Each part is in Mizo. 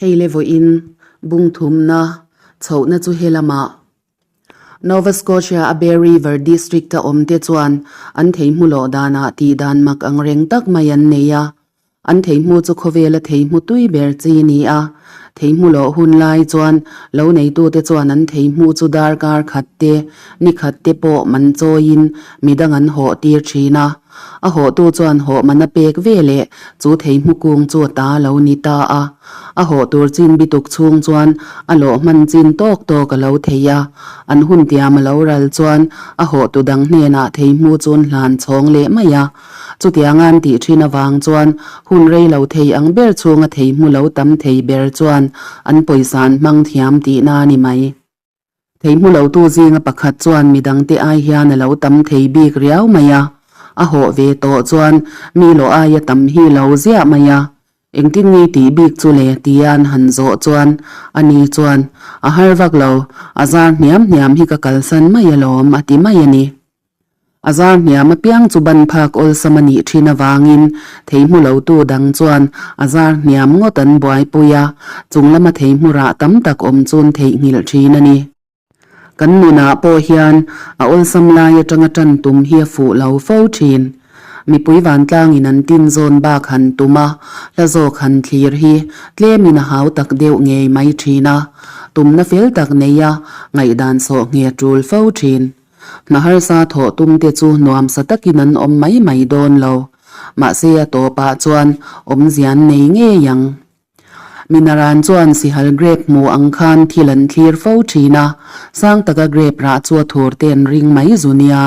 Hei le vawiin bung thumna chhohna chu helamah Nova Scotia a Bear River District a awmte chuan an theihmu lawh danah tihdan mak angreng tak mai an nei a. An theihmu chu khawvela theihmu tui ber chi ni a. Theihmu lawh hun lai chuan lo neitute chuan an theihmu chu darkar khat te, ni khat te pawh man chawiin midang an hawh tir thin a. A hawhtu chuan hawh man a pek ve leh chu theihmu kung chu a ta lo ni ta a. A hawh tur chin bituk chhung chuan a lawh hman chin tawk tawk a lo thei a. An hun tiam a lo ral chuan a hawhtu dang hnenah theihmu chu an hlan chhawng leh mai a. Chutianga'n tih thin avang chuan hun rei lo thei ang ber chhunga thei hmu lo tam thei ber chuan an pawisa an hmang thiam tihna a ni mai. Thei hmu lotu zinga pakhat chuan midangte ai hian a lo tam thei bik riau mai a, a hawh ve tawh chuan mi lawh aia tam hi lo ziah mai a. Engtin nge tih bik chu le? tia an han zawh chuan ani chuan, A har vak lo, a zar hniam hniam hi ka kalsan mai alawm a ti mai a ni. A zar hniam apiang chu ban phak awlsam a nih thin avangin theihmu lotu dang chuan a zar hniam ngawt an buaipui a, chung lama theihmu rah tam tak awm chun theihnghilh thin a ni. Kan nunah pawh hian a awlsam lai atanga tan tum hi a fuh lo fo thin. Mipui vantlangin an tin zawn bak han tum a, hla zawk han thlir hi tlemin a hau tak deuh ngei mai thin a, tumna fel tak neia ngaihdan sawh nge tul fo thin. Hna harsa thawh tum te chu nuamsa takin an awm mai mai dawn lo. Mahse a tawpah chuan awmzia an nei ngei ang. Minaran chuan sihal grape hmu ang khan thil an thlir fo thin a, sang taka grape rah chu a thur te an ring mai zu nia.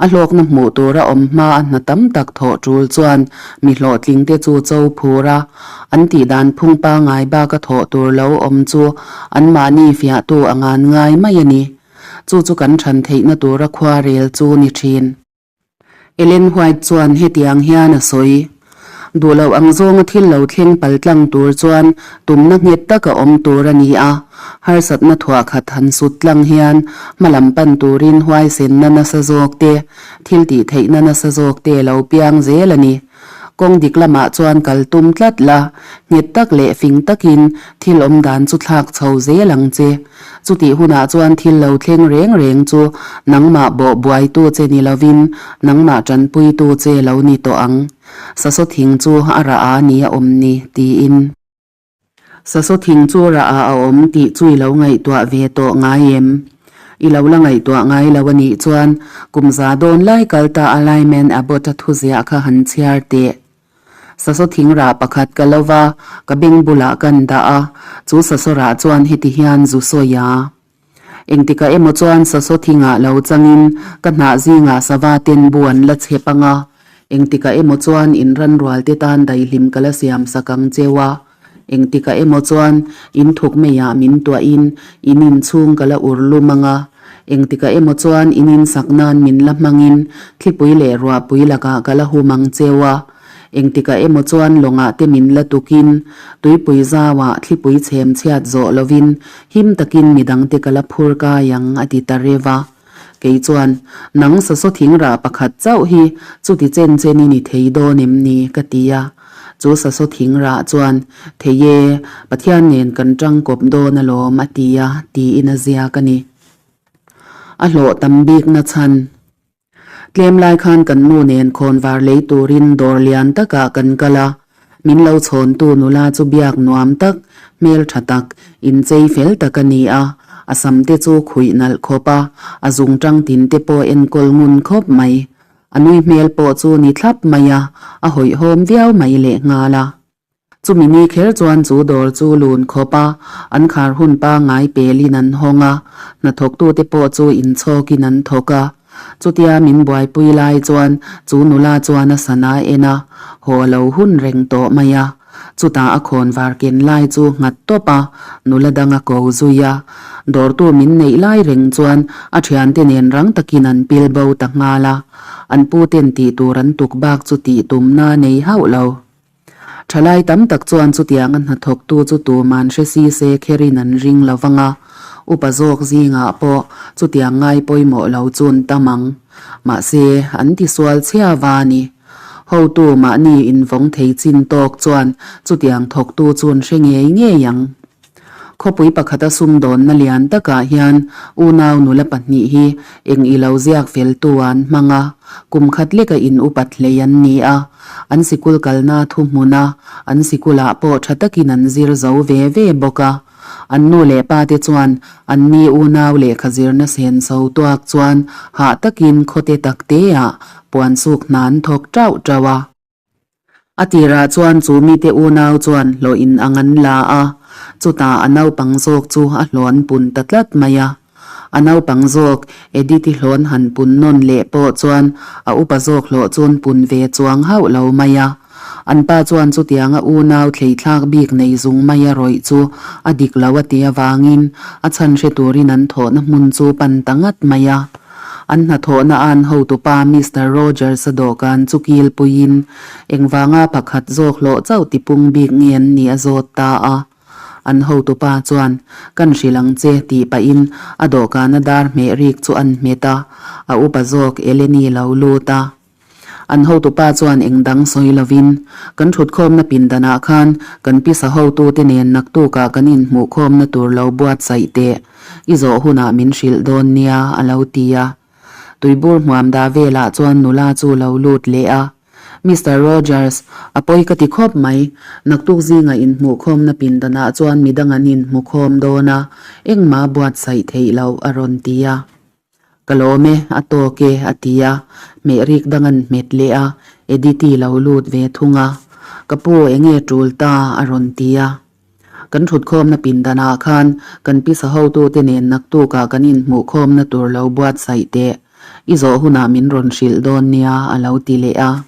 A hlawkna hmuh tura awm hma a hna tam tak thawh tul chuan mi hlawhtling te chu cho phur a, an tihdan phung pangai baka thawh tur lo awm chu anmahni fiahtu a ngan ngai mai a ni. Chu chu kan than theihna tura khuarel chu ni thin. Ellen White chuan hetiang hian a sawi, Duh loh ang zawnga thil lo thleng paltlang tur chuan tumna nghet taka awm tur a ni a, harsatna thuah khat han sut tlang hian hmalam pan turin huaisenna nasa zawk te, thil tih theihna nasa zawk te lo piang zel a ni. Kawng dik lamah chuan kal tum tlat la, nghet tak leh fing takin thil awm dan chu thlak chho zel ang che. Chutih hunah chuan thil lo thleng reng reng chu nangmah bawh buaitu che ni lovin nangmah tanpuitu che lo ni tawh ang. Sasaw thing chu a rah a ni a awm ni, tiin. Sasaw thing chu rah ah a awm tih chu i lo ngaihtuah ve tawh ngai em? I lo la ngaihtuah ngai lo a nih chuan kum za dawn lai kal ta a Lyman Abbott-a thuziah kha han chhiar teh. Sasaw thing rah pakhat ka lo va, ka beng bulah kan dah a, chu sasaw rah chuan heti hian zu sawi a. Engtikah emaw chuan sasaw thingah lo changin ka hnah zingah sava ten bu an la chep ang a, engtikah emaw chuan in ranrual te tan daihlim ka la siam sak ang cheu a, engtikah emaw chuan in thuk meiah min tuahin in inchhung ka la ur lum ang a, engtikah emaw chuan in insak nan min la hmangin thlipui leh ruahpui lakah ka la hum ang cheu a. Engtikah emaw chuan lawngah te min la tukin, tuipui zauah thlipui chhem chhiat zawh lovin him takin midangte ka la phur kai ang a ti ta reuh a. Kei chuan, Nang sasaw thing rah pakhat chauh hi chuti chen chen i ni thei dawn em ni? ka ti a. Chu sasaw thing rah chuan, Thei e, Pathian nen kan tangkawp dawn alawm a ti a, tiin a ziak a ni. A hlawh tam bikna chhan. Tlem lai khan kan nu nen khawnvar lei turin dawr lian takah kan kal a, min lo chhawntu nula chu biak nuam tak, hmel tha tak, inchei fel tak a ni a, a sam te chu khuih nalh khawp a, a zung tang tin te pawh enkawl ngun khawp mai. A nui hmel pawh chu ni thlap mai a, a hawihhawm viau mai lehnghal a. Chumi ni kher chuan chu dawr chu lun khawp a, an khar hun pangngai pelin an hawng a, hnathawktute pawh chu inchhawkin an thawk a. Chutia min buaipui lai chuan chu nula chuan a sana en a, haw a lo hun reng tawh mai a. Chutah a khawn var ken lai chu nghat tawp a, nula dang a ko zui a. Dawrtu min neih lai reng chuan a thiante nen rang takin an pil bo ta nghal a. An puten tih tur an tuk bak chu tih tumna nei hauh lo. Thalai tam tak chuan chutianga hnathawktu chu tuman hre si se kherin an ring lo vang a, upa zawk zingah pawh chutiang ngai pawimawh lo chun tam ang. Mahse, an tisual chhia va a ni. Hotu mahni invawng thei chin tawk chuan chutiang thawktu chu an hre ngei ngei ang. Khawpui pakhata sumdawnna lian takah hian unau nula pahnih hi eng i lo ziak feltu an hmang a, kum khat leka in upat hlei an ni a, an sikul kalna thuhmun a, an sikulah pawh tha takin an zir zo ve ve bawk a. An nu leh pa te chuan an ni unau lehkha zirna sen so tuak chuan hah takin khawte takteah puan suk hna an thawk tauh tauh a. A tirah chuan chu mite unau chuan hlawh in ang an la a, chutah a naupang zawk chu a hlawn pun ta tlat mai a. A naupang zawk Edith-i hlawn han pun nawn leh pawh chuan a upa zawk hlawh chun pun ve chuang hauh lo mai a. An pa chuan chutianga unau thleithlak bik nei zung maia rawih chu a dik lo a ti avangin a chhan hre turin an thawhna hmun chu pan ta ngat mai a. An hnathawhna an hotupa Mister Rogers-a dawhkan chu kilpuiin engvanga pakhat zawk hlawh chauh tipung bik nge an nih a zawt ta a. An hotupa chuan, Kan hrilh ang che, tih pahin a dawhkana dar hmeh rik chu an hmet a, a upa zawk Eleni lo lut a. An hotupa chuan eng dang sawi lovin, Kan thutkhawmna pindanah khan kan pisa hotute nen naktukah kan inhmuhkhawmna tur lo buatsaih teh, i zawh hunah min hrilh dawn nia, a lo ti a. Tuibur hmuam dah velah chuan nula chu lo lut leh a. Mister Rogers, a pawi ka ti khawp mai. Naktuk zingah inhmuhkhawmna pindanah chuan midang an inhmukhawm dawn a, engmah buatsaih theih loh, a rawn ti a. Ka lawm e, a tawk e, a ti a. Hmeh rik dang an hmet leh a, Edith-i lo lut ve thung a. Ka pu, enge tul ta? a rawn ti a. Kan thutkhawmna pindanah khan kan pisa hotute nen naktukah kan inhmuhkhawmna tur lo buatsaih teh. I zawh hunah min rawn hrilh dawn nia, a lo ti leh a.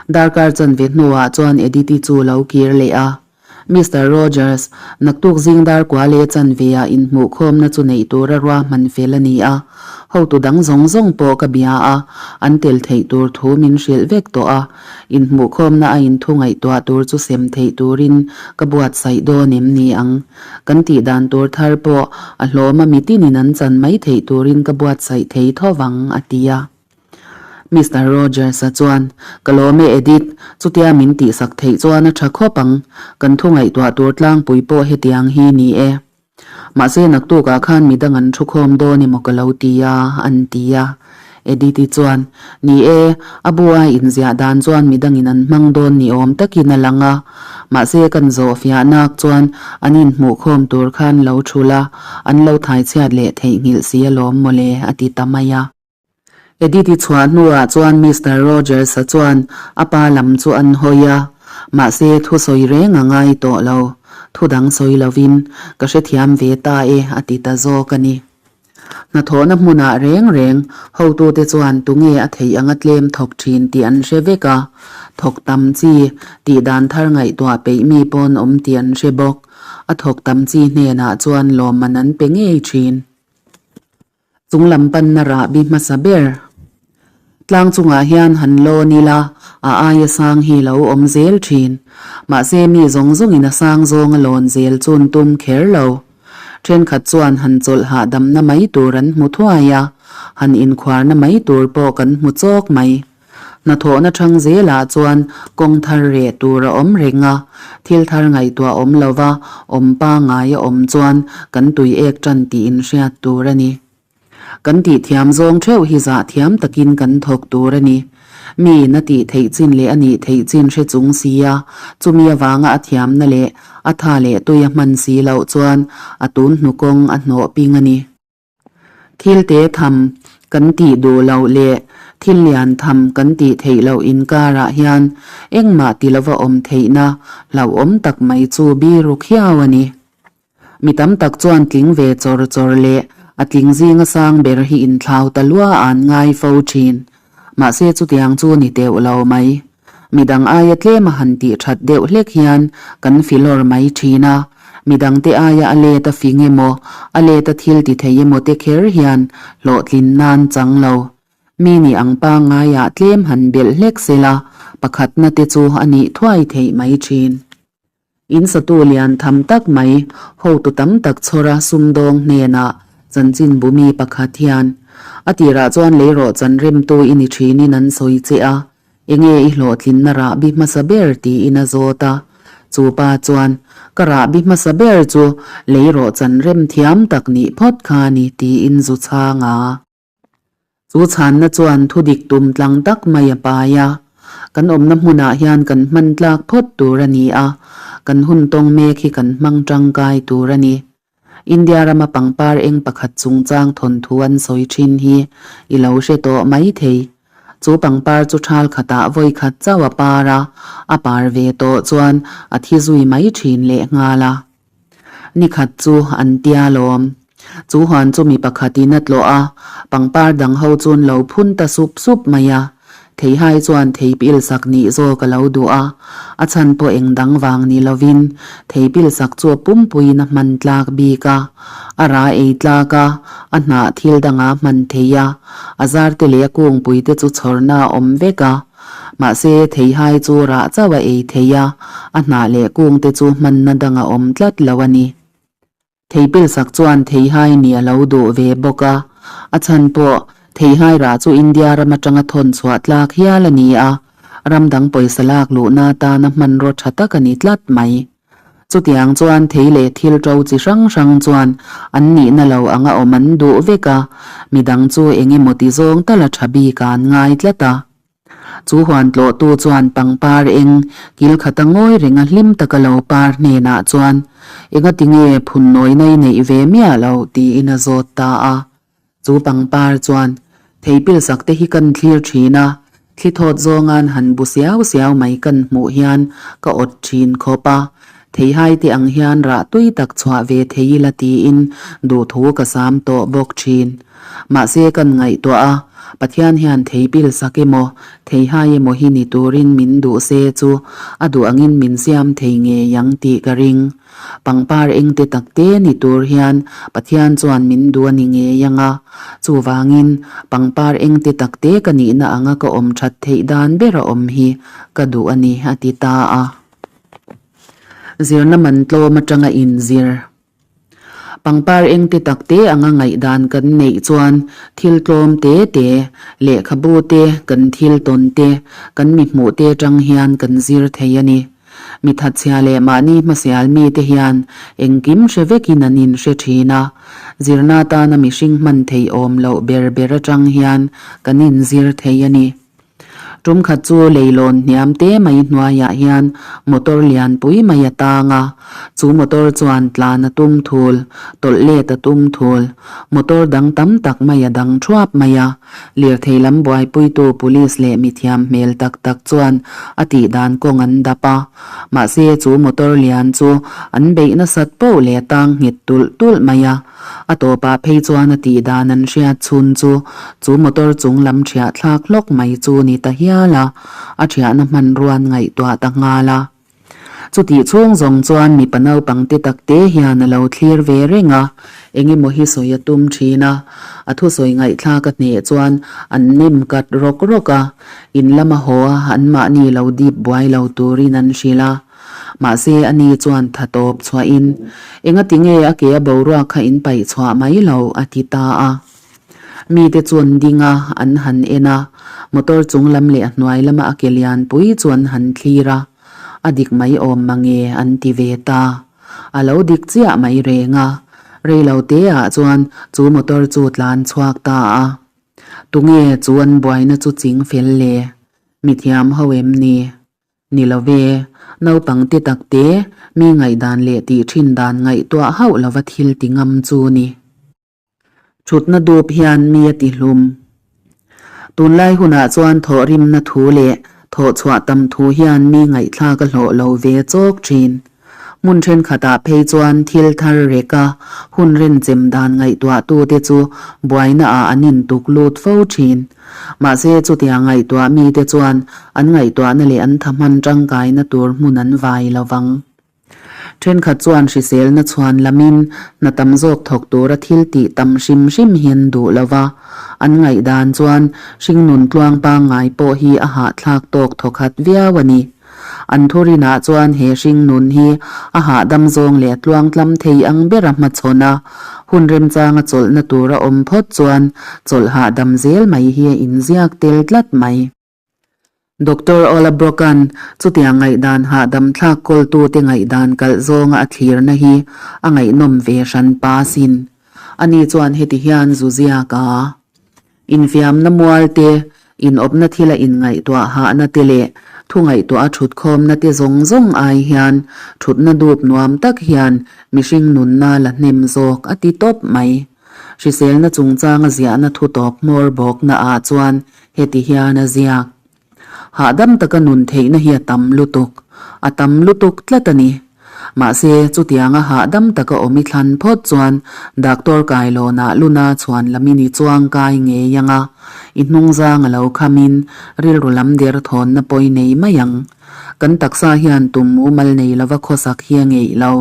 Darkar chanve hnuah chuan Edith-i chu lo kir leh a. Mister Rogers, naktuk zing dar kua leh chanve-ah inhmuhkhawmna chu neih tura ruahman fel a ni a. Hotu dang zawng zawng pawh ka bia a, an tel theih tur thu min hrilh vek tawh a. Inhmuhkhawmna a inthu ngaihtuah tur chu sem theih turin ka buatsaih dawn em ni ang? Kan tih dan tur thar pawh a hlawma mitinin an chan mai theih turin ka buatsaih thei tho vang, a ti a. Mister Rogers-a chuan, Ka lawm e Edith, chutia min tihsak theih chuan a tha khawp ang, kan thu ngaihtuah tur tlangpui pawh hetiang hi ni e. Mahse naktukah khan midang an thu khawm dawn emaw ka lo ti a, an ti a. Edith-i chuan, Ni e, a bu a inziah dan chuan midangin an hmang dawn ni awm takin a lang a, mahse kan zawh fiahnak chuan an inhmuhkhawm tur khan lo thul a, an lo thaichhiat leh theihnghilh si alawm mawle, a ti ta mai a. Edith-i chhuah hnuah chuan Mister Rogers-a chuan a pa lam chu an hawi a, mahse thu sawi reng a ngai tawh lo. Thu dang sawi lovin, Ka hrethiam ve ta e, a ti ta zawk a ni. Hnathawhna hmunah reng reng hotute chuan tunge a theih anga tlem thawk thin tih an hre vek a, thawk tam chi tih dan thar ngaihtuah peih mi pawn awm tih an hre bawk. A thawk tam chi hnenah chuan lawmman an pe ngei thin. Chung lam panna rahbi hmasa ber. Tlang chungah hian han lawn ila, a aia sang hi lo awm zel thin. Mahse mi zawng zawngin a sang zawng a lawn zel chun tum kher lo. Thenkhat chuan han chawlh hahdamna mai tur an hmu thuai a, han inkhuarna mai tur pawh kan hmu chawk mai. Hnathawhna thang zelah chuan kawng thar reh tur a awm reng a, thil thar ngaihtuah awm lova awm pangngai a awm chuan kan tui ek tan tih inhriat tur a ni. Kan tih thiam zawng theuh hi zah thiam takin kan thawk tur a ni. Miin a tih theih chin leh a nih theih chin hre chung sia, chumi avanga a thiamna leh a tha leh tui a hman si loh chuan a tun hnu kawng a hnawh ping a ni. Thil te tham kan tih duh loh leh thil lian tham kan tih theih loh inkarah hian engmah ti lova awm theihna hlauhawm tak mai chu biru khiau a ni. Mi tam tak chuan tling ve chawr chawr leh a tling zinga sang ber hi inthlau ta lua an ngai fo thin. Mahse chutiang chu ni teuh lo mai. Midang aia tlem a han tih that deuh hlek hian kan filawr mai thin a, midangte aia a let a fing emaw, a let a thil ti thei emaw te kher hian hlawhtlin nan chang lo. Mi nih ang pangngaiah tlem han belh hlek sela pakhatna te chu a nih thuai theih mai thin. In satu lian tham tak mai, hotu tam tak chhawra sumdawng hnenah chanchinbu mi pakhat hian, A tirah chuan leirawh chan remtu i ni thinin an sawi che a. Enge i hlawhtlinna rahbi hmasa ber tiin a zawt a. Chu pa chuan, Ka rahbi hmasa ber chu lei rawhchan rem thiam tak nih phawt kha a ni tiin zu chhang a. Chu chhanna chuan thudik tum tlang tak mai a pai a. Kan awmna hmunah hian kan hman tlak phawt tur a ni a, kan hun tawng mek hi kan hmang tangkai tur a ni. India rama pangpar eng pakhat chungchang thawnthu an sawi thin hi i lo hre tawh mai thei. Chu pangpar chu thal khatah vawi khat chauh a par a, a par ve tawh chuan a thi zui mai thin lehnghal a. Ni khat chu an tia lawm. Chu huan chu mi pakhatin a tlawh a, pangpar dang ho chuan lo phun ta sup sup mai a. Theihai chuan theipil sak nih zawk a lo duh a, a chhan pawh eng dang vang ni lovin theipil sak chu a pumpuiin a hman tlak bik a, a ra ei tlak a, a hnah thil danga hman thei a, a zarte leh a kungpuite chu chhawrna a awm vek a. Mahse, theihai chu rah chauh a ei thei a, a hnah leh kungte chu hmanna dang a awm tlat lo a ni. Theipil sak chuan theihai nih a lo duh ve bawk a, a chhan pawh theihai rah chu India ram atanga thawn chhuah tlak hial a ni a, ram dang pawisa lak luhna atana hmanraw tha tak a ni tlat mai. Chutiang chuan thei leh thil to chi hrang hrang chuan an nihna lo anga awm an duh vek a, midang chu eng emaw ti zawng tala tha bik a an ngai tlat a. Chu huan tlawhtu chuan pangpar eng kil khata ngawi renga hlim taka lo par hnenah chuan, Engati nge phun nawina i neih ve miah lo? tiin a zawt ta a. Chu pangpar chuan, Theipil sak te hi kan thlir thin a, thli thawt zawnga'n han bu siau siau mai kan hmuh hian ka awt thin khawp a, theihai te ang hian rah tui tak chhuah ve thei ila tiin duhthu ka sam tawh bawk thin. Mahse kan ngaihtuah a, Pathian hian theipil sak emaw, theihai emaw hi ni turin min duh se chu a duh angin min siam thei ngei ang tih ka ring. Pangpar engte takte ni tur hian Pathian chuan min duh a ni ngei ang a, chuvangin pangpar engte takte ka nihna anga ka awm that theih dan ber a awm hi ka duh a ni, a ti ta a. Zirna man tlawm atanga inzir. Pangpar engte takte anga ngaihdan kan neih chuan thil tlawm te te, lehkhabu te, kan thil tawn te, kan mi hmuh te atang hian kan zir thei a ni. Mi thatchhia leh mahni hmasial mite hian engkim hre vekin an inhre thin a, zirna tana mihring hman theih awm loh ber ber atang hian kan inzir thei a ni. Tum khat chu leilawn hniam te mai hnuaiah hian motor lianpui mai a tang a, chu motor chuan tlan a tum thul, tawlh let a tum thul, motor dang tam tak mai a dang thuap mai a. Lirthei lam buaipuitu police leh mithiam hmel tak tak chuan a tih dan kawng an dap a, mahse chu motor lian chu an beih nasat poh leh a tang nghet tulh tulh mai a. A tawpah phei chuan a tih dan an hriat chhun chu chu motor chung lam thiah thlak hlawk mai chu ni ta hial a, a thiahna hmanruan ngaihtuah ta nghal a. Chutih chhung zawng chuan mipa naupang te tak te hian a lo thlir ve reng a, eng emaw hi sawi a tum thin a, a thusawi ngaihthlak a hneh chuan an nem kat rawk rawk a, in lama haw a anmahni lo dip buai lo turin an hrilh a. Mahse ani chuan tha tawp chhuahin, Engati nge a ke a boruak kha in paih chhuah mai lo? a ti ta a. Mite chu an ding a, an han en a, motor chung lam leh a hnuai lama a ke lianpui chu an han thlir a. A dik mai awm mange an ti ve ta. A lo dik chiah mai reng a. Reilo te ah chuan chu motor chu tlan chhuak ta a. Tunge chu an buaina chu ching fel le? Mithiam ho em ni? Ni lo ve, naupang te tak te mi ngaihdan leh tih thin dan ngaihtuah hauh lova thil ti ngam chu ni. Thutna dup hian mi a ti hlum. Tunlai hunah chuan thawhrimna thu leh thawhchhuah tam thu hian mi ngaihthlak a hlawh lo ve chawk thin. Hmun thenkhatah phei chuan thil thar reka hun renchem dan ngaihtuahtute chu buainaah an intuk lut fo thin. Mahse chutiang ngaihtuah mite chuan an ngaihtuahna leh an thahman tangkaina tur hmun an vai lo vang. Thenkhat chuan hriselna chhuan lamin hna tam zawk thawk tura thil tih tam hrim hrim hi an duh lo va, an ngaihdan chuan hringnun tluang pangngai pawh hi a hahthlak tawk thawkhat viau a ni. An thurinah chuan he hringnun hi a hahdam zawng leh a tluangtlam thei ang bera hmachhawn a, hun remchanga chawlhna tura awm phawt chuan chawlh hahdam zel mai hi a inziak tel tlat mai. Doctor Ola Brock-a'n chutiang ngaihdan hahdam thlak kawltute ngaihdan kalh zawnga a thlirna hi a ngaihnawm ve hran pa sin. Ani chuan heti hian zu ziak a, Infiamna mual te, inawpna thila inngaihtuah hahna te leh thu ngaihtuah a thutkhawmna te zawng zawng ai hian thutna dup nuam tak hian mihring nunna la hnem zawk a ti tawp mai. Hriselna chungchanga ziahna thu tawp hmawr bawkna ah chuan heti hian a ziak. Hahdam taka nun theihna hi a tam lutuk, a tam lutuk tlat a ni. Mahse, chutianga hahdam taka awm i thlan phawt chuan Doctor Kailawnah luna chhuan lamin i chuang kai ngei ang a, i hnungzang a lo khamin rilru lam der thawnna pawi nei mai ang. Kan taksa hian tum mumal nei lova khawsak hi a ngeih lo.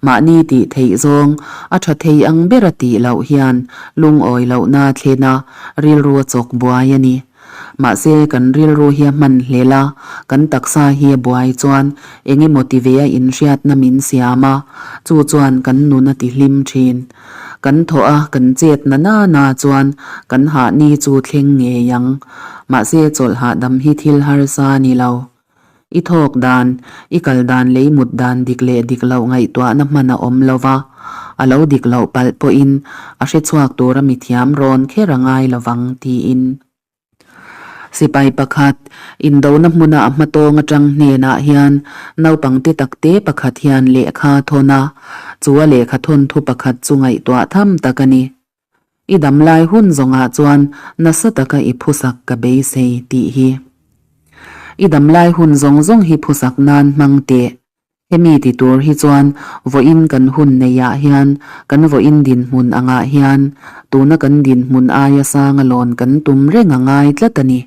Mahni tih theih zawng a tha thei ang bera tih loh hian lungawi lohna thlen a, rilru a chawk buai a ni. Mahse, kan rilru hi a hman hlel a, kan taksa hi a buai chuan eng emaw ti ve a inhriatna min siam a, chu chuan kan nun a ti hlim thin. Kan thawh a, kan chet na na na chuan kan hahni chu thleng ngei ang. Mahse, chawlh hahdam hi thil harsa a ni lo. I thawk dan, i kal dan lei mut dan dik leh dik loh ngaihtuahna hman a awm lo va, a lo dik loh palh pawhin a hre chhuak tura mithiam rawn kher a ngai lo vang, tiin. Sipai pakhat, indona hmuna a hmatawng atang hnenah hian naupang te takte pakhat hian lehkha a thawn a, chu a lehkha thawn thu pakhat chu ngaihtuah tham tak a ni. I damlai hun zawngah chuan nasa taka i phusak ka beisei tih hi. I damlai hun zawng zawng hi phusak nan hmang teh. Hemi ti tur hi chuan vawiin kan hun neihah hian kan vawiin dinhmun angah hian tuna kan dinhmun aia sanga lawn kan tum reng a ngai tlat a ni.